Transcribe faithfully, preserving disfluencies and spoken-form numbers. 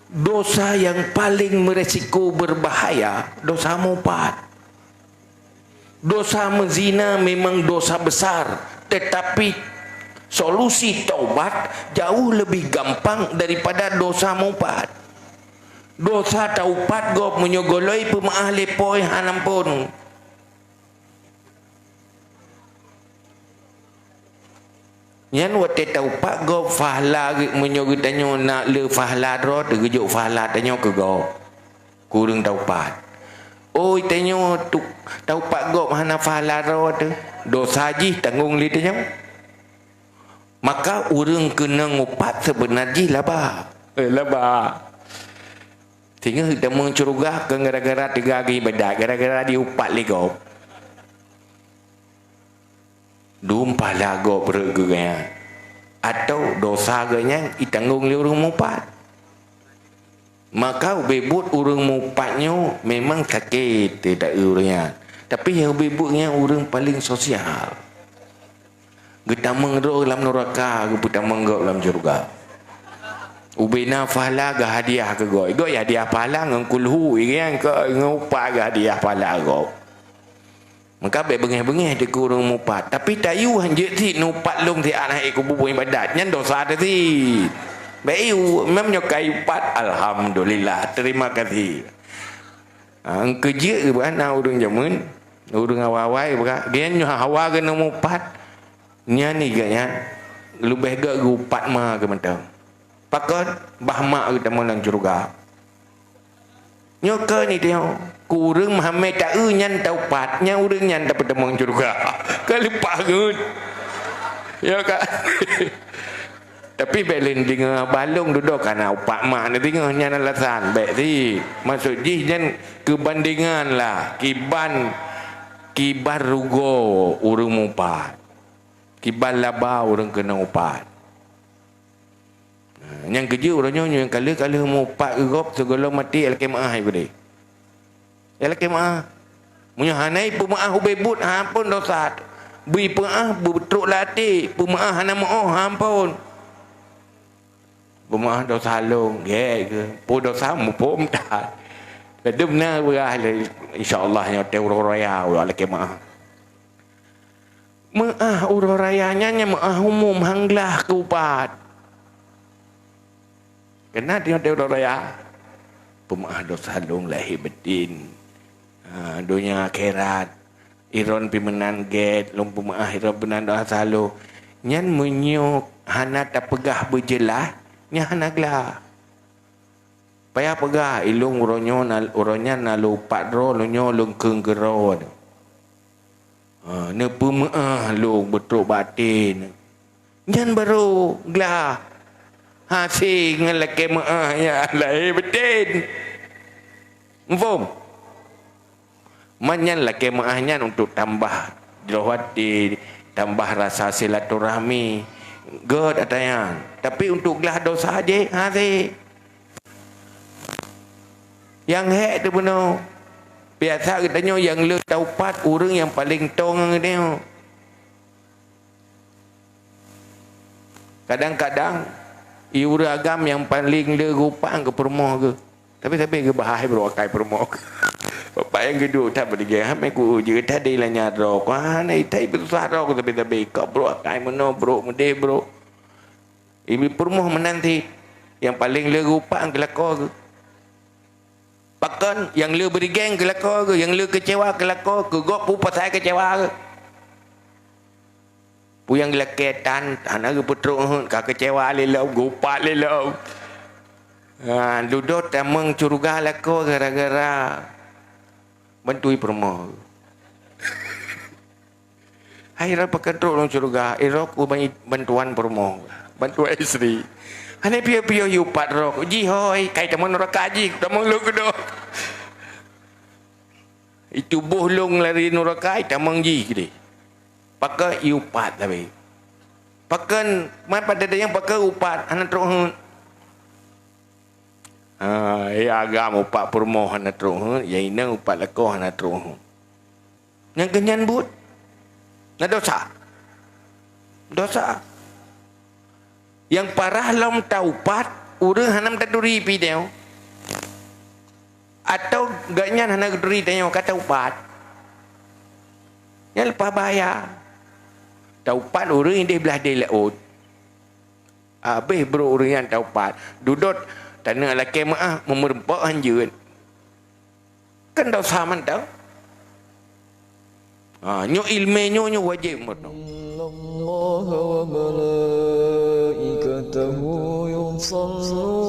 Dosa yang paling beresiko berbahaya, dosa meupat. Dosa meuzina memang dosa besar, tetapi solusi taubat jauh lebih gampang daripada dosa meupat. Dosa taupat gob meunyoe goloi peumeu'ah lé Po nyang hana ampôn. Nyan watée taupat gob fahla geu-, meunyoe geutanyoe na le fahla droe teuh geujok fahla tanyoe keu gob. Keu ureuëng taupat. Oi tanyoe tu, taupat gob hana fahla droe teuh, dosa jih tanggong lé tanyoe. Maka ureuëng keunong upat seubeuna jih laba. Eh, laba. Singoh tamong syeuruga kon gara-gara teuga geuibadat, gara-gara diupat lé gob. Dum pahala gob rot geuh nyan, atau dosa geuh nyan itanggong lé ureuëng meupat. Maka ubé buet ureuëng meupat nyoe memang sakét teuh taeu ureuëng nyan. Tapi nyang ubé buet nyan ureuëng paling sosial. Geutamong droe lam nuraka, geupeutamong gob lam syeuruga. Ubé na pahala geuhadiah keu gob. Gob hadiah pahala ngon kulhu, ngon upat geuhadiah pahala gob. Maka bék beungéh-beungéh teuh keu ureuëng meupat. Tapi tayue hanjeuet cit neupat lôn siat hana ék kubu ibadat. Nyan dosa teuh cit. Bék yue, mem nyoe ka iupat, alhamdulillah, terima kasih. Ha, keujeuet geuba na ureuëng jameun, ureuëng awai-awai beuka. Geuhnyan nyoe hawa keuneuk meupat. Nyan igeuhnyan leubeh gét geupat ma keu mantong. Pakon? Bah mak geutamong lam syeuruga. Nyoe keuh ni teuh, keu ureuëng meuhamé taeu nyan taupat, nyan ureuëng nyan tapeutamong syeuruga. Ka leupah geuh. Ya ka? Tapi bék lé neudeungoe balong dudoe kana upat mak neudeungoe nyan alasan. Bék cit. Maksud jih nyan keubandengan lah. Kiban, kiban rugoe ureuëng meupat. Kiban laba ureuëng keunong upat. Nah, nyang keujeuet uroe nyoe nyang ka lheueh-ka lheueh meuupat keu gob sigohlom maté, lakée meu'ah, hai gurée. Lakée meu'ah. Meunyoe hana ipeumeu'ah ubé buet, ha ampôn dosa. Beu ipeu'ah beutrok lam até, peumeu'ah hana meu'oh, ha ampôn. Peumeu'ah dosa lôn, gét keuh. Peue dosa muphom that. Ladôm na beurah lé, insya Allah nyoe teuh uroe raya, lakée meu'ah. Meu'ah uroe raya nyan, nyan meu'ah umum, han glah keu upat. Keunan teungoh uroe raya, peumeu'ah dosa lôn lahé batin, ha, donya akhirat, iron pih meunan gét, lôn peumeu'ah iron pih meunan dosa lôn. Nyan meunyoe hana tapeugah beujeulaih, nyan hana glah. Payah peugah, ilôn uroe nyoe na, uroe nyan na lôn upat droe, lôn nyoe lôn kheun keudroe. Ha, neupeumeu'ah lôn beutrok bak até. Nyan barô glah hasé ngon lakée meu'ah nyang lahé batin. Muphom? Man nyan lakée meu'ah nyan untuk tambah jroh até, tambah rasa silaturahmi, gét ata nyan. Tapi untuk glah dosa jih, hasé. Nyang hék teuh bunoe. Biasa geutanyoe nyang le taupat ureuëng nyang paleng toe ngon geutanyoe. Kadang-kadang, i ureuëng agam nyang paleng le geuupat keu peurumoh geuh. Tapi sabe geubahai brok akai peurumoh geuh. Bapak nyang geuduek that beuligée, hana ku jeuet that di lanya droe. Ku hana itai beususah droe ku sabe-sabe. Kok brok akai meunoe brok, meudeh brok. Ibi peurumoh meunan cit, nyang paleng le geuupat keu lakoe geuh. Pakon nyang le beurigeng keu lakoe geuh, nyang le keucewa keu lakoe geuh, gob peue pasai keucewa geuh. Peue nyang geulakée tan, hana geupeutrok heuet, ka keucewa lé lom, geuupat lé lom. Ha, dudoe tamong syeuruga lakoe gara-gara bantu i peurumoh. Hai droe pakon trok lom syeuruga, i droe ku ban-, bantuan peurumoh, bantuan istri. Hana piôh-piôh i upat droe ku, jihôi, kai tamong nuraka jih, tamong lôn keudroe. I tuboh lôn lari nuraka, i tamong jih keudeh. Pakon i upat tapi. Pakon, man pada dayang pakon upat, hana trok heuet. Ha, ya agam upat peurumoh hana trok heuet, ya inong upat lakoe hana trok heuet. Nyang keu nyan buet. Na dosa. Dosa. Nyang parah lom taupat, Ureuëng hana taturi pih tanyoe. Atau gobnyan hana geuturi tanyoe ka taubat. Nyan leupah bahaya. Taubat ureuëng ideh blaih deh laôt. Habéh brok ureuëng nyan taubat. Dudot taneuk lakée meuáh, meumeureumpok hanjeuet. Kan dosa mantong. Ha, nyoe ilmé nyoe, nyoe wajéb meunoe. إن الله وملائكته يصلون